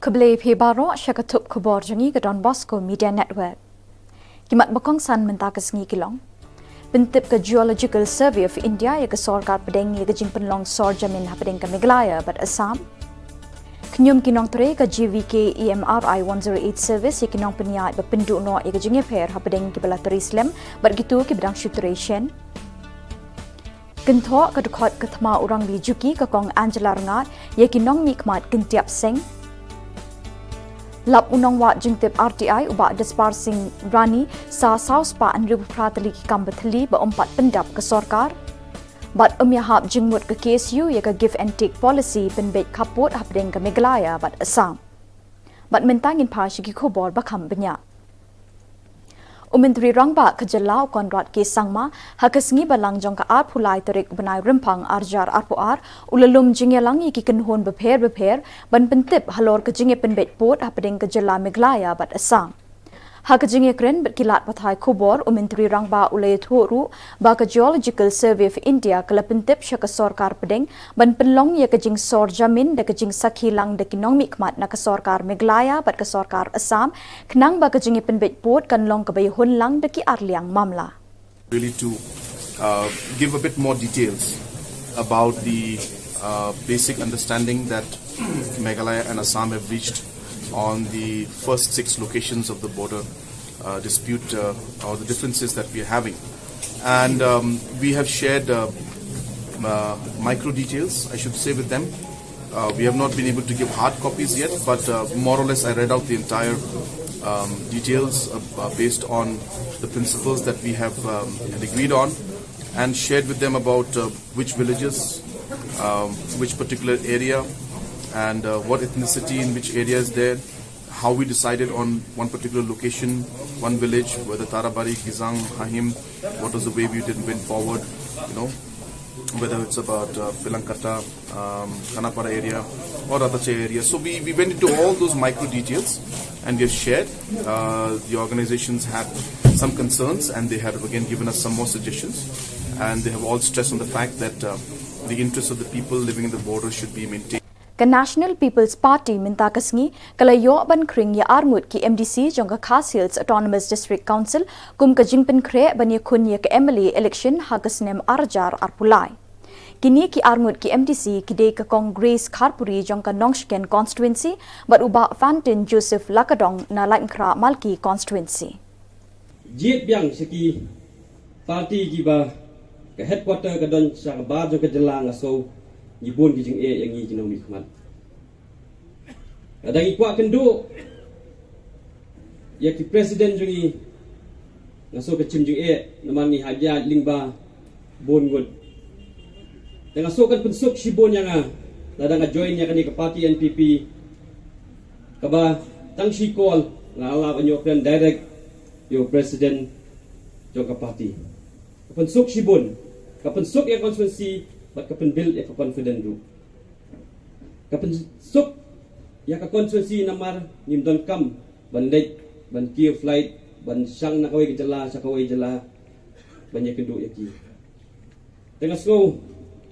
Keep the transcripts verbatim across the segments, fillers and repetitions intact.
Khublei phi baroh sha ka thup khubor jong ngi ka Don Bosco Media Network. Ki mat ba kongsan mynta ka sngi ki long: pyntip ka Geological Survey of India ïa ka sorkar pdeng ïa ka jingpynlong sor jamin hapdeng ka Meghalaya bad Assam. Khñium ki nongtrei ka G V K E M R I one zero eight service ïa ki nongpynïaid ba pynduh noh ïa ka jingïapher hapdeng kiba la trei slem bad kito kiba dang shu trei shen. Kynthoh ka dkhot ka thma u Rangli Juki ka Kong Angela Rngat ïa ki nongmihkhmat kyntiap seng. Lap u nongwad jingtip R T I u Bah Jasper Singh Rani sa saw spah hynriew phra tylli ki kam ba thylli ba ym pat pyndap ka sorkar. Bad ym ïahap jingmut ka K S U ïa ka give and take policy pynbeit khappud hapdeng ka Meghalaya bad Assam. Bad mynta ngin phai sha ki khubor ba kham bniah. U Myntri Rangbah ka jylla u Conrad K Sangma ha ka sngi Balang jong ka arphew lai tarik u bnai Rymphang arhajar arphew ar u la lum jingïalang ïa ki kynhun bapher bapher ban pyntip halor ka jingïapynbeit pud hapdeng ka jylla Meghalaya bad Assam. Ha ka jingïakren bad ki lad pathai khubor, u Myntri Rangbah u la ïathuh ruh ba ka Geological Survey of India ka la pyntip sha ka sorkar pdeng ban pynlong ïa ka jingsor jamin da ka jingsakhi lang da ki nongmihkhmat na ka sorkar Meghalaya bad ka sorkar Assam, khnang ba ka jingïapynbeit pud kan long kaba ïahun lang da ki arliang mamla. Really to uh, give a bit more details about the uh, basic understanding that Meghalaya and Assam have reached on the first six locations of the border uh, dispute uh, or the differences that we are having. And um, we have shared uh, uh, micro details, I should say, with them. Uh, we have not been able to give hard copies yet, but uh, more or less I read out the entire um, details uh, uh, based on the principles that we have um, agreed on and shared with them about uh, which villages, um, which particular area, and uh, what ethnicity in which area is there, how we decided on one particular location, one village, whether Tarabari, Gizang, Hahim, what was the way we did went forward, you know, whether it's about uh, Pilangkata, um, Kanapara area, or Ratache area. So we, we went into all those micro details and we have shared. Uh, the organizations had some concerns and they have again given us some more suggestions. And they have all stressed on the fact that uh, the interests of the people living in the border should be maintained. Ka National People's Party mynta ka sngi ka la ïoh ban khring ïa arngut ki M D C jong ka Khasi Hills Autonomous District Council kum ka jingpynkhreh ban ïakhun ïa ka M L A election ha ka snem arhajar arphew lai. Kine ki arngut ki M D C ki dei ka Kong Grace Kharpuri jong ka Nongshken Constituency bad u Bah Fantin Joseph Lakadong na Laitumkhrah Malki Constituency. Jied biang sha ki party kiba ka headquarter ka don sha ka bar jong ka jylla, nga sngew ngi bun ki jingeh ïa ngi ki nongmihkhmat. Lada ngi kwah kynduh ïa ki president jong ngi, nga sngew ka chim jingeh namar ngi hap ïaid lyngba bun ngut. Te nga sngew kan pynsuk shibun ïa nga lada nga join ïa kane ka party N P P kaba tang shi call nga la ban ïoh kren direct ïa u president jong ka party. Ka pynsuk shibun, ka pynsuk ïa ka constituency bad ka pynbuild ïa ka confident ruh. Ka pynsuk ïa ka constituency namar ngim donkam ban leit ban kiew flight ban shang na kawei ka jylla sha kawei jylla ban ïakynduh ïa ki. Te nga sngew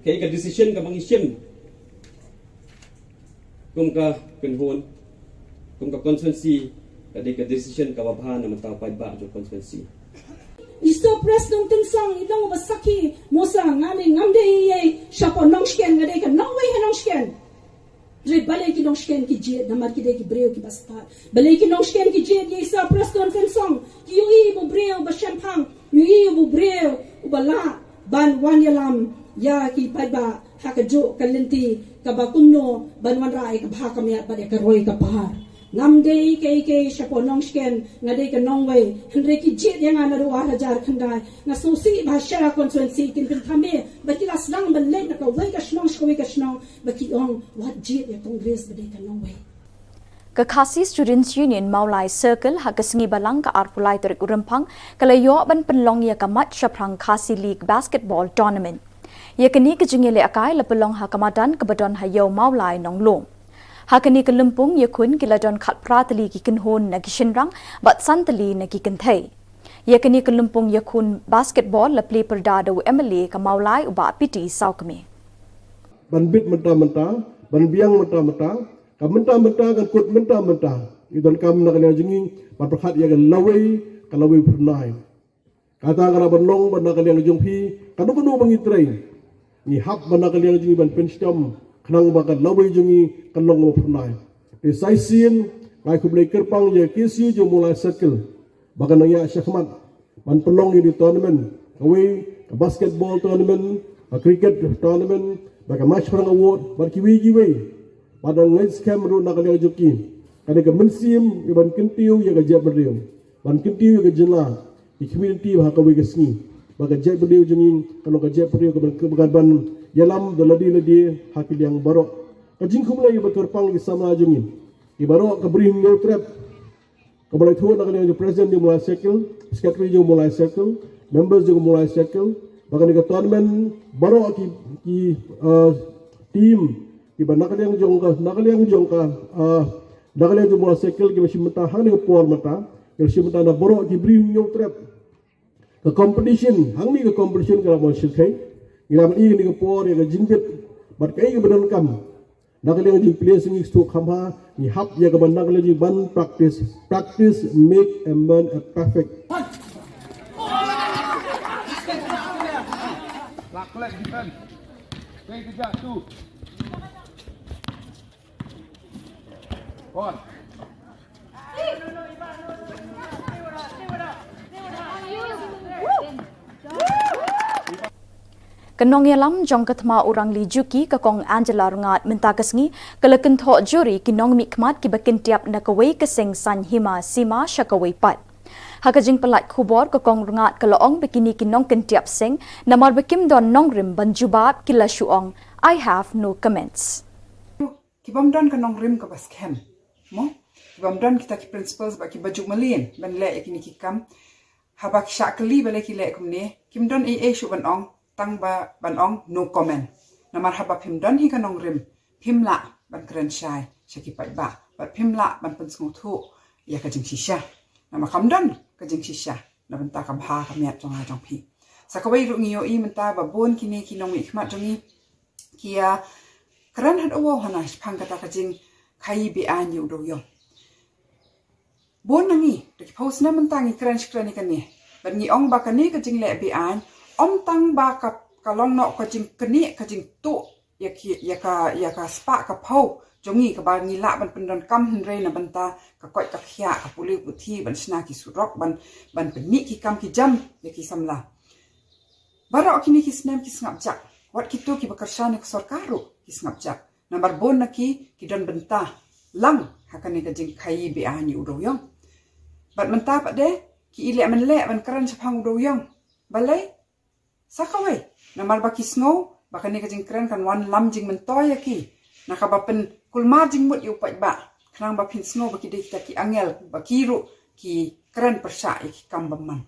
kaei ka decision kaba ngi shim kum ka kynhun, kum ka constituency, ka dei ka decision kaba bha na bynta u paidbah jong ka constituency. I Sir Prestone Tynsong i long uba sakhi, mo sa nga ne ngam dei ei ei shapoh Nongshken, nga dei ka nongwei ha Nongshken. Hynrei balei ki Nongshken ki jied? Namar ki dei ki briew kiba stad. Balei ki Nongshken ki jied ïa i Sir Prestone Tynsong? Ki ïohi ba u briew ba shemphang, ïohi ba u briew uba lah ban wan ïalam ïa ki paidbah ha kajuh ka lynti kaba kumno ban wanrah ïa ka bha ka miat bad ïa ka roi ka par. Ngam dei kaei kaei shapoh Nongshken, nga dei ka nongwei. Hynrei ki jied ïa nga naduh ar hajar khyndai. Nga sngewsih ba ha Shira constituency kin pynthame ba ki la sdang ban leit na kawei ka shnong sha kawei ka shnong ba ki ong wat jied ïa Congress ba dei ka nongwei. Ka Khasi Students Union Mawlai Circle ha ka sngi Balang ka arphew lai tarik u Rymphang ka la ïoh ban pynlong ïa ka Mat Shaphrang Khasi League Basketball Tournament. Ïa kane ka jingïalehkai la pynlong ha ka madan kaba don ha Ïew Mawlai Nonglum. Ha kane ka lympung ïakhun ki la don khatphra tylli ki kynhun na ki shynrang bad san tylli na ki kynthei. Ïa kane ka lympung ïakhun basketball la plie pyrda da u M L A ka Mawlai u Bah P T Sawkmie. Ban bit mynta mynta, ban biang mynta mynta, Ka mynta mynta kan kut mynta mynta. Ngi donkam na ka liang jong ngi ban pyrkhat ïa ka lawei, ka lawei phyrnai. Kata ka lah ban long ba na ka liang jong phi, kano kano ba ngi trei, ngi hap ba na ka liang jong ngi ban pynshitom khnang ba ka lawei jong ngi kan long ba phyrnai. Te sa shisien nga ai khublei kyrpang ïa ka KSU jong Mawlai Circle ba kan nang ïa shakhmat ban pynlong ïa ki tournament, kawei ka basketball tournament, ka cricket tournament, ba ka Mashprang Award, ba kiwei kiwei. Ba dang ngeit skhem ruh na ka liang jong ki, ka dei ka mynsiem ïa ban kyntiew ïa ka jaitbynriew, ban kyntiew ïa ka jylla, ïa ka community ha kawei ka sngi. Ba ka jaitbynriew jong ngi kan long ka jaitbynriew ka ban, ka ban ïalam da lade lade ha ki liang baroh. Ka jingkhublei ïa ba kyrpang ïa ki samla jong ngi, ïa baroh ka Bri Hynñiewtrep, kaba la ïathuh na ka liang jong President jong Mawlai Circle, Secretary jong Mawlai Circle, members jong Mawlai Circle, ba kane ka tournament baroh ki, ki, uh, team kiba na ka liang jong ka, na ka liang jong ka, uh, na ka liang jong Mawlai Circle kiba shim bynta hangne ka por mynta, kiba shim bynta na baroh ki Bri Hynñiewtrep. Ka competition, hangne ka competition ka la mon shirkhei. Ngi la ban ïa kane ka por ïa ka jingbit bad kaei kaba donkam. Na ka liang jong players ngi sdang kham bha, ngi hap ïa ka ban na ka liang jong ban practice. Practice make a man a perfect. Lak lek defend. Play kejap tu. Ball. Ka nongïalam jong ka thma u Rangli Juki, ka Kong Angela Rngat, mynta ka sngi ka la kynthoh jur ïa ki nongmihkhmat kiba kyntiap na kawei ka seng saiñ hima sima sha kawei pat. Ha ka jingpynlait khubor, ka Kong Rngat ka la ong ba kine ki nongkyntiap seng, namar ba kim don nongrim ban jubab, ki la shu ong, "I have no comments." Ki bym don ka nongrim kaba skhem, mo? Ki bym don kita ki principles ba kiba juk mlien ban leh ïa kine ki kam. Haba ki shah kylli balei ki leh kumne, kim don ei ei shuh ban ong, tang ba ban ong no comment. Namar haba phim don hi ka nongrim, phim lah ban kren shai sha ki paidbah bad phim lah ban pynsngewthuh ïa ka jingshisha. Namar kam don ka jingshisha na bynta ka bha ka miat jong nga jong phi. Sa kawei ruh ngi ïohi mynta ba bun kine ki nongmihkhmat jong ngi ki ïa kren haduh wow hana shaphang kata ka jingkhaïi be-aiñ ïa u dewïong. Bun na ngi da ki phew snem mynta ngi kren shi kren ïa kane bad ngi ong ba kane ka jingleh be-aiñ ym tang ba ka, ka long noh ka jingknieh ka jingtuh ïa ki, ïa ka, ïa ka spah ka phew jong ngi kaba ngi lah ban pyndonkam hynrei na bynta ka koit ka khiah, ka pule puthi, ban shna ki surok, ban, ban pynmih ki kam ki jam ïa ki samla. Baroh kine ki snem ki sngap jak. Wat kito kiba kyrshan ïa ka sorkar ruh ki sngap jak. Namar bun na ki ki don bynta lang ha kane ka jingkhaïi be-aiñ ïa u dewïong. Bad mynta pat de ki ïaleh mynleh ban kren shaphang u dewïong. Balei? Sa kawei, namar ba ki sngew ba kane ka jingkren kan wan lam jingmyntoi ïa ki, na kaba pynkulmar jingmut ïa u paidbah, khnang ba phin sngew ba ki dei kita ki angel, ba ki ruh ki kren pyrshah ïa ki kam bymman.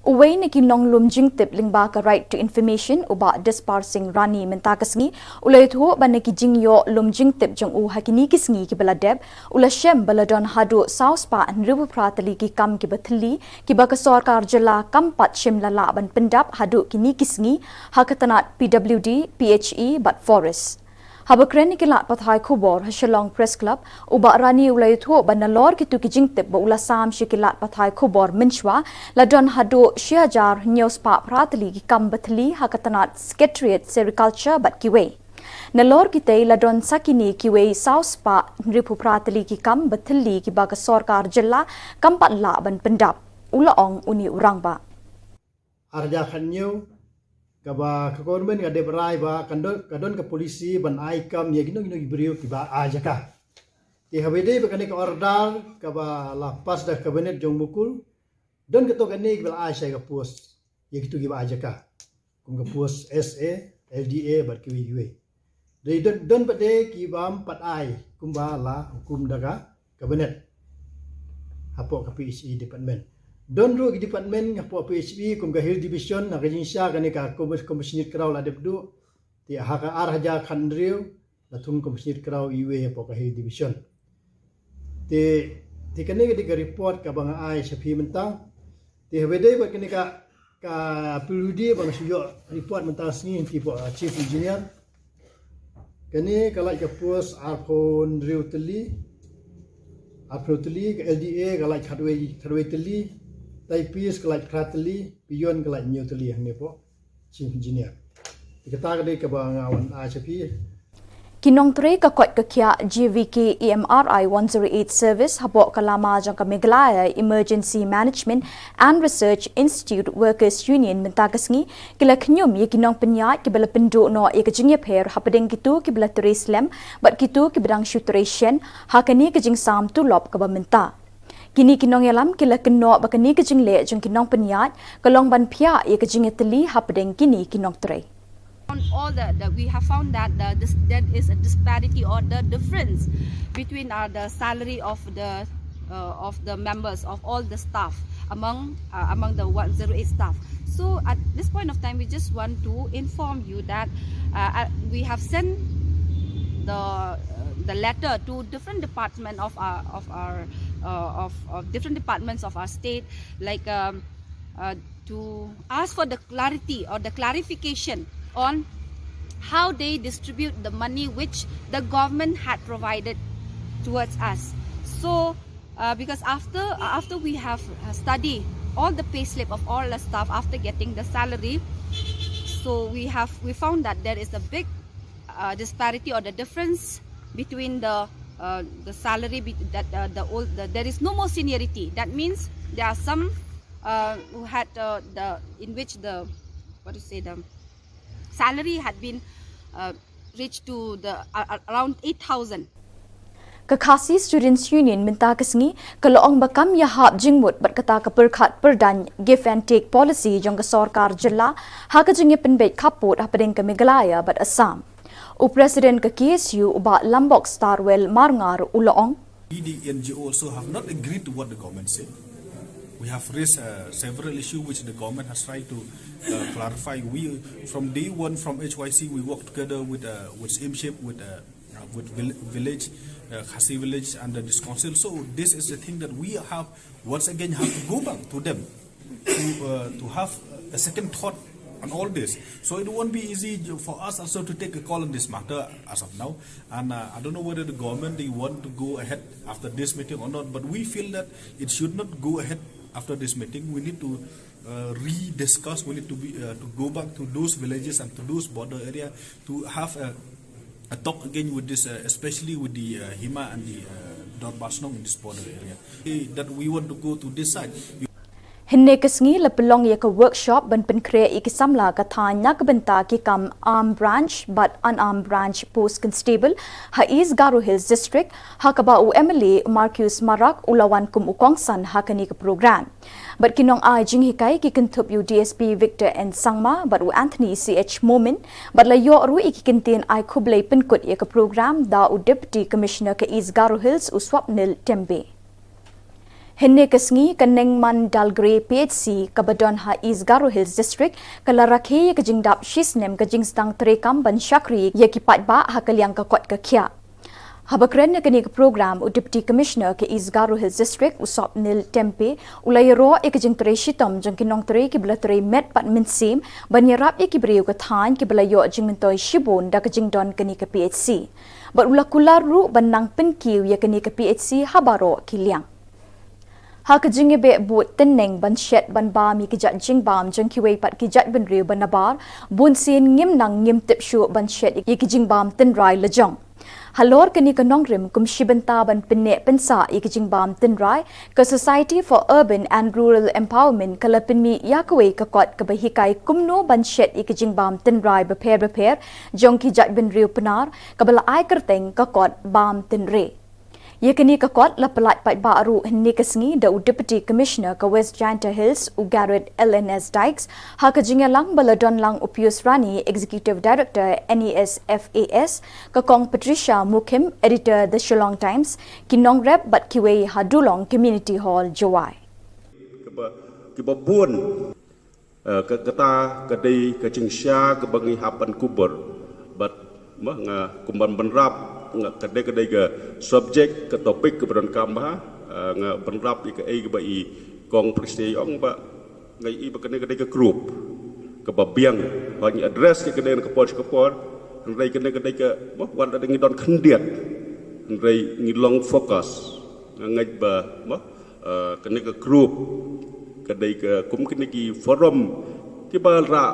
Uwei na ki nonglum jingtip lyngba ka Right to Information, u Bah Dispar Singh Rani, mynta ka sngi u la ïathuh ba na ki jingïoh lum jingtip jong u ha kine ki sngi kiba la dep, u la shem ba la don haduh saw spah hynriewphew phra tylli ki kam kiba thylli kiba ka sorkar jylla kam pat shym la lah ban pyndap haduh kine ki sngi ha ka tnat P W D, P H E bad Forest. Haba kren ïa ki lad pathai khubor ha Shillong Press Club, u Bah Rani u la ïathuh ba nalor kito ki jingtip ba u la sam sha ki lad pathai khubor mynshwa, la don haduh shi hajar hynñiew spah phra tylli ki kam ba thylli ha ka tnat Secretariat Sericulture bad kiwei. Nalor kitei la don sa kine kiwei saw spah hynriewphew phra tylli ki kam ba thylli kiba ka sorkar jylla kam pat lah ban pyndap, u la ong une u rangbah. Ar hajar khathynñiew, kaba ka government ka dep rai ba ka don, ka don ka policy ban ai kam ïa kino kino ki briew kiba ai jaka. Te haba ïadei bad kane ka order kaba la pass da ka cabinet jong Mukul, don kato kane kiba la ai sha ka post ïa kito kiba ai jaka, kum ka post S A, L D A bad kiwei kiwei. Dei don, don pat de ki bym pat ai kumba la hukum da ka cabinet hapoh ka P H E department. Don ruh ki department hapoh P H E kum ka Hill Division, ha ka jingshisha kane ka Commis-, Commissioner Kraw la dep duh. Te ha ka ar hajar khathynriew la thung Commissioner Kraw iwei hapoh ka Hill Division. Te, te kane ka dei ka report kaba nga ai sha phi mynta. Te haba ïadei bad kane ka, ka P W D ba nga shu ïoh report mynta ka sngi hynrei hapoh, uh, Chief Engineer. Kane ka lait ka post arphew hynriew tylli, arphew tylli, ka L D A ka lait khatwei, khatwei tylli, typist ka lait phra tylli, peon ka lait hynñiew tylli hangne hapoh chief engineer. Te kata ka dei kaba nga wan ai sha phi. Ki nongtrei ka koit ka khiah J V K E M R I one zero eight service hapoh ka lama jong ka Meghalaya Emergency Management and Research Institute Workers Union mynta ka sngi ki la khñium ïa ki nongpynïaid kiba la pynduh noh ïa ka jingïapher hapdeng kito kiba la trei slem bad kito kiba dang shu trei shen ha kane ka jingsam tulop kaba mynta. Kine ki nongïalam ki la kynnoh ba kane ka jingleh jong ki nongpynïaid ka long ban phiah ïa ka jingïatylli hapdeng kine ki nongtrei. On all the, the we have found that the, this, there is a disparity or the difference between uh, the salary of the uh, of the members of all the staff among uh, among the one zero eight staff. So at this point of time, we just want to inform you that uh, uh, we have sent the uh, the letter to different department of our of our uh, of, of different departments of our state, like um, uh, to ask for the clarity or the clarification on how they distribute the money which the government had provided towards us. So uh, because after uh, after we have uh, studied all the payslip of all the staff after getting the salary, so we have we found that there is a big uh, disparity or the difference between the uh, the salary be- that uh, the old the, there is no more seniority. That means there are some uh, who had uh, the in which the what to say the salary had been uh, reached to the uh, around eight thousand. Ka Khasi Students Union mynta ka sngi ka la ong ba kam ïahap jingmut bad kata ka pyrkhat pyrdaiñ give and take policy jong ka sorkar jylla ha ka jingïapynbeit khappud hapdeng ka Meghalaya bad Assam. U President ka K S U u Bah Lambok Starwell Marngar u la ong. We, the N G O, also have not agreed to what the government said. We have raised uh, several issues which the government has tried to uh, clarify. We, from day one, from H Y C, we work together with uh, with Siem Ship, with uh, uh, with vil- village, uh, Khasi village, under this council. So this is the thing that we have once again have to go back to them to uh, to have a second thought on all this. So it won't be easy for us also to take a call on this matter as of now. And uh, I don't know whether the government they want to go ahead after this meeting or not. But we feel that it should not go ahead after this meeting. We need to uh, re-discuss. We need to be uh, to go back to those villages and to those border area to have a, a talk again with this, uh, especially with the uh, Hima and the uh, Dorbar Shnong in this border area. Eh, that we want to go to this side. Hynne ka sngi la pynlong ïa ka workshop ban pynkhreh ïa ki samla ka thaiñ na ka bynta ki kam armed branch bad unarmed branch post constable ha East Garo Hills District, ha kaba u M L A Marcuise Marak u la wan kum u kongsan ha kane ka program. Bad ki nong ai jinghikai ki kynthup ïa u D S P Victor N Sangma bad u Anthony C H Momin, bad la ïoh ruh ïa ki kyntien ai khublei pynkut ïa ka program da u Deputy Commissioner ka East Garo Hills u Swapnil Tembe. Hynne ka sngi ka Nengman Dalgre P H C kaba don ha East Garo Hills District ka la rakhe ïa ka jingdap shisnem ka jingsdang treikam ban shakri ïa ki paidbah ha ka liang ka koit ka khiah. Haba kren ïa kane ka program u Deputy Commissioner ka East Garo Hills District u Swapnil Tembe u la ïaroh ïa ka jingtrei shitom jong ki nongtrei kiba la trei met bad mynsiem ban ïarap ïa ki briew ka thaiñ kiba la ïoh jingmyntoi shibun da ka jingdon kane ka P H C. Bad u la kular ruh ban nang pynkiew ïa kane ka P H C ha baroh ki liang. Ha ka jingïabeh bud tyneng ban shet ban bam ïa ki jait jingbam jong kiwei pat ki jaitbynriew ba nabar, bunsien ngim nang ngim tip shuh ban shet ïa ki jingbam tynrai lajong. Halor kane ka nongrim kum shi bynta ban pynneh pynsah ïa ki jingbam tynrai, ka Society for Urban and Rural Empowerment ka la pynmih ïa kawei ka kot kaba hikai kumno ban shet ïa ki jingbam tynrai bapher bapher jong ki jaitbynriew Pnar, kaba la ai kyrteng ka kot Bam Tynrai. Ïa kane ka kot la pyllait paidbah ruh hynne ka sngi da u Deputy Commissioner ka West Jaintia Hills u Garod L N S Dykes, ha ka jingïalang ba la don lang u Pius Rani, Executive Director N E S F A S, ka Kong Patricia Mukhim, Editor The Shillong Times, ki nongrep bad kiwei ha Dulong Community Hall, Jowai. Kiba, kiba bun. Eh, ka, kata ka dei ka jingshisha kaba ngi hap ban kubur. Bad ma nga kumban bynrap nga ka dei ka dei ka subject ka topic kaba donkam bha, eh, nga bynrap ïa kaei kaba i Kong Patricia i ong ba nga i ba kane ka dei ka group kaba biang. Haba ngi address ïa ka dei na ka por sha ka por. Hynrei kane ka dei ka, mo, wat la ngi don khyndiat, hynrei ngi long focus. Nga ngeit ba, mo, eh, kane ka group ka dei ka kum kine ki forum kiba rah,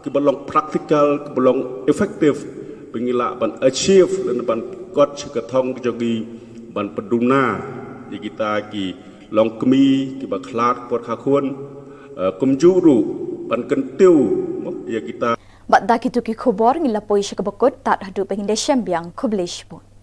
kiba long practical, kiba long effective, ba ngi lah ban achieve lane ban kot sha ka thong ka jong ngi, ban pynduna ïa kita ki longkmie kiba khlad por kha khun, eh, kumjuh ruh ban kyntiew, mo, ïa kita. Bad da kito ki khubor ngi la poi sha kaba kut, tad haduh ba ngin da shem biang, khublei shibun.